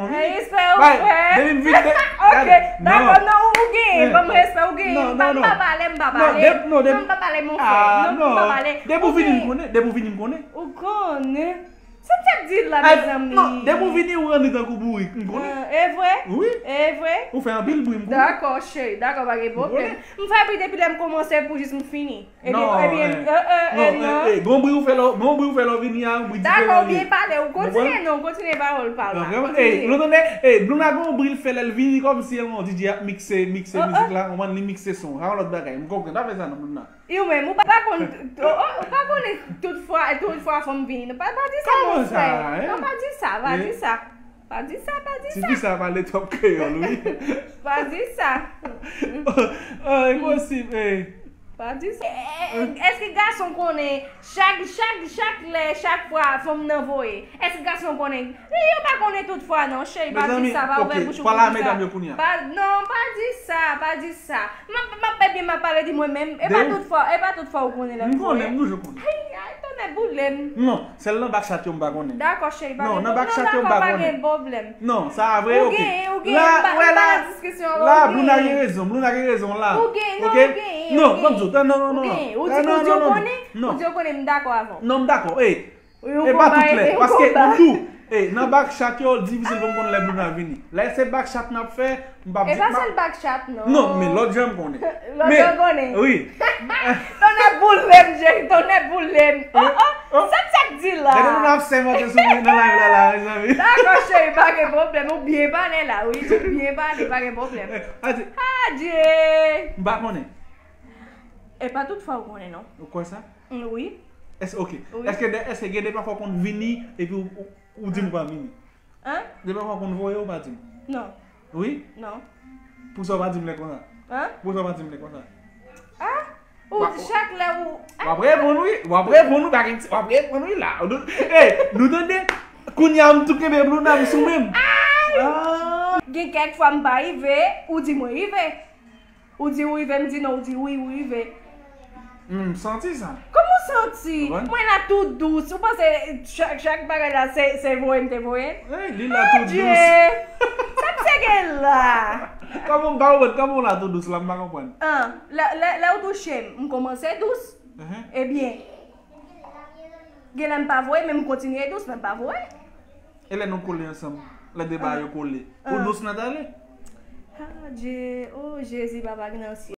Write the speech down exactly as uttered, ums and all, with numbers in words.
non, vini. Respè ou fè. Depi m vin de. Ok, dakò, non, ou genyen. Ban m respè, ou genyen. M pa pale, m pa pale. Non, depi, non, depi. Non, m pa pale, mon frè. Non, m pa pale. Depi ou vini, m konnen. Depi ou vini, m konnen. Ou konnen. Sa m t ap di l la, mezanmi? Non, depi ou vini, ou rann li tankou bourik, m konnen. E vre? Wi. E vre? Ou fè anpil bri, m konnen. Dakò, cheri, dakò, pa gen pwoblèm. M fè bri depi lè m kòmanse pou jis m fini. Ebyen, ebyen, e, e, e, non. Gon bri ou fè lè, gon bri ou fè lè w vini a, bri diferan li ye. Dakò, ou byen pale, ou kontinye non, kontinye pawòl pa w la. Kontinye. Lòt ane, e, Blouna gon bri l fè lè l vini kòmsi e yon DJ ap mikse, mikse mizik la, ou konprann, li mikse son. Sa yon lòt bagay. M konprann, pa fè sa non, Blouna. E ou menm, ou pa konn, ou pa konnen tout fwa, tout fwa fanm vini. Pa, pa di sa, mon frè. Non, pa di sa, pa di sa. Pa di sa, pa di sa. Tifi sa pale twòp kreyòl, wi. Pa di sa. Oh, e posib, e. Pa di sa. E, e, èske gason konnen chak, chak, chak lè, chak fwa fanm nan voye? Èske gason konnen? Yo pa konnen tout fwa, non, cheri, pa di sa, pa ouvè bouch ou pou di sa. Pa, non, pa di sa, pa di sa. M ap, m ap, ebyen, m ap pale di mwen menm. E pa tout fwa, e pa tout fwa ou konnen lè m voye. M konnen, m toujou konnen. Ay, ay, tonnè boule m. Non, sèl nan bak chat yo m pa konnen. Dakò, cheri, pa gen pwoblèm. Non, nan bak chat yo m pa konnen. Non, dakò, pa gen pwoblèm. Non, sa a vre, ok. Ou genyen, ou genyen, m pa, m pa nan diskisyon, ou genyen. La, Blouna gen rezon, Blouna gen rezon la. Ou genyen, non, ou genyen, ou genyen. Non, ban m di w, non, non, non, non. Ou genyen, ou di, ou di ou konnen, ou di ou konnen, m dakò avè w. Non, m dakò, e. E pa tout lè, paske m di w, e, nan bak chat yo, difisil pou m konn lè Blouna vini. Lè se bak chat n ap fè, m p ap di. E pa sèl bak chat, non. Non, men lòt jan m konnen. Lòt jan konnen. Wi. Tonnè boule m, cheri, tonnè boule m. Oh, oh, sa m t ap di la? Gade moun ap sèmante sou mwen nan live la, la, mezanmi. Dakò, cheri, pa gen pwoblèm. Ou byen pale la, wi. Ou byen pale, pa gen pwoblèm. Adye. Adye. M pa konnen. E pa tout fwa ou konnen, non. Ou kwè sa? Mm, wi. Èske, ok. Wi. Èske de, èske gen de pafwa w konn vini epi ou, ou, ou di m ou pa vini? Hein? De pafwa w konn voye ou pa di m? Non. Wi? Non. Pou sa w pa di m lè konsa? Hein? Pou sa w pa di m lè konsa? Ah? Ou di chak lè ou, w ap reponn wi, w ap reponn wi, pa gen ti, w ap reponn wi la. Ey, nou tande? Kounye a m tou kenbe Blouna, m sou men m. Ah! Gen kèk fwa m pa rive, ou di mwen rive. Ou di ou rive, m di non, ou di wi, ou rive. M santi sa. Kòman w santi? Mwen la tou dous. Ou panse chak, chak bagay la se, se voye m te voye? Ey, li la tou dous. Sa m te gen la? Kòman m pa konprann? Kòman w la tou dous la? M pa konprann. An, lè, lè, lè ou touche m, m kòmanse dous. Ebyen, gen lè m pa voye, men m kontinye dous, men m pa voye. E lè nou kole ansanm, lè de bagay yo kole, ou dous nan tale? Adye, o Jezi, papa ki nan syèl.